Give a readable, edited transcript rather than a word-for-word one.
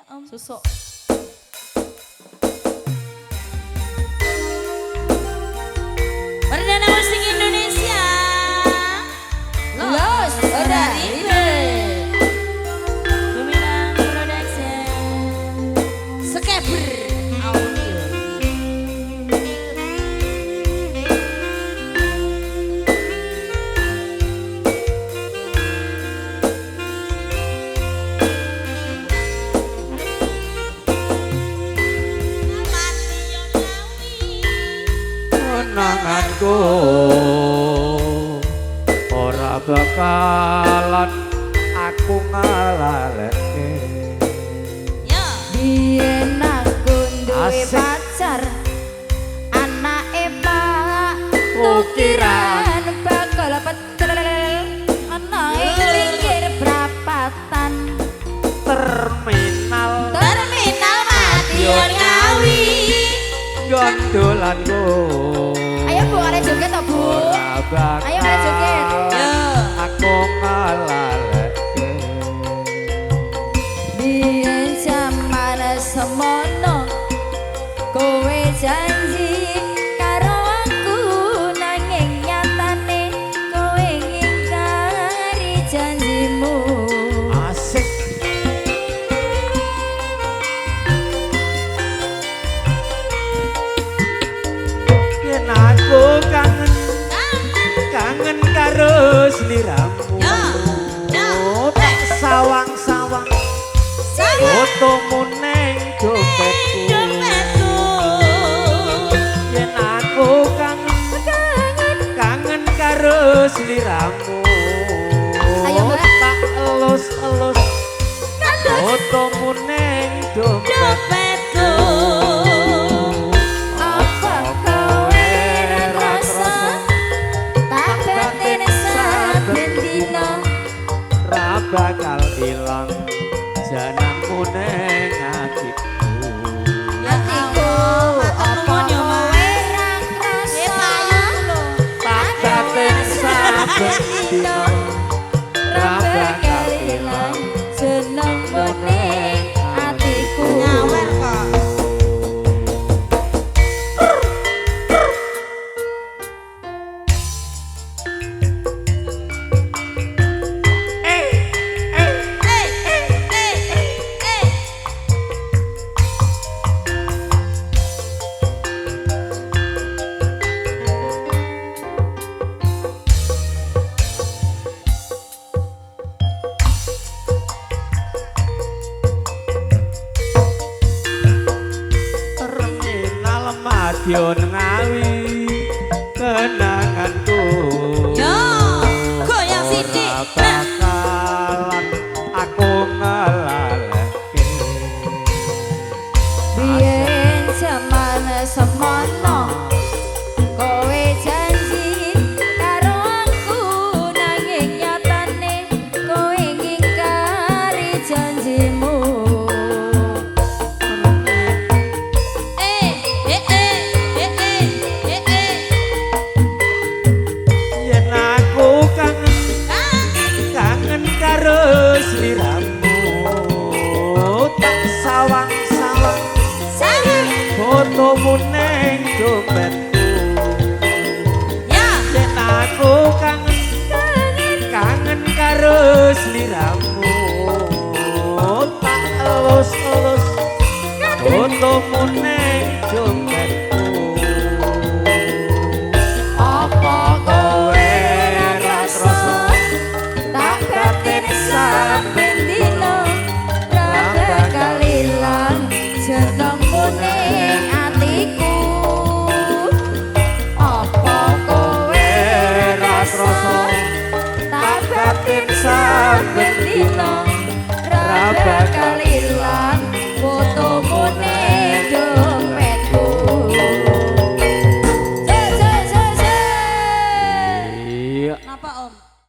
Om. Susuk. Perdana musik Indonesia. Los ora ribet. Gumilang Production. Sekeber audio. Kenanganku ora bakalan aku ngalaleke. Ya. Biyen aku duwe pacar, anake Pak Tukiran bakal petel, anake pinggir prapatan terminal Terminal Madiun Ngawi. Gondolanku. Ayo Bu, arek joget to Bu. Ayo arek joget. Yo. Aku ngalaleke. Biyen jaman semono kowe janji karo aku, nanging nyatane kowe ngingkari janjimu. Asik. Yen aku kangen, kangen karo sliramu. Ya, ya. Tak sawang-sawang fotomu neng dompetku. Dompetku. Yen aku kangen, kangen karo sliramu. Ayo, Mbak. Tak elus-elus fotomu neng dompetku. Dompetku. Apa kowe ra krasa tak batin saben dina? Ra bakal ilang jenengmu neng atiku. Ya Allah, matur nuwun ya, Mas. Kowe ra krasa Payu lho. Tak batin saben dina ra bakal ilang jenengmu ning atiku. Nyawer kok. Eh, eh. Eh, eh, eh. Terminal Madiun Ngawi kenanganku. Yo, goyang sithik. Ora bakalan aku ngelaleke. Biyen jaman semono kowe janji karo aku, nanging nyatane kowe ngingkari janjimu. Eh, eh, eh, eh, eh, eh, eh. Yen aku kangen, kangen karo sliramu. Tak sawang-sawang Sangat. fotomu neng dompetku. Ya. Yen aku kangen, kangen karo sliramu. Tak elus-elus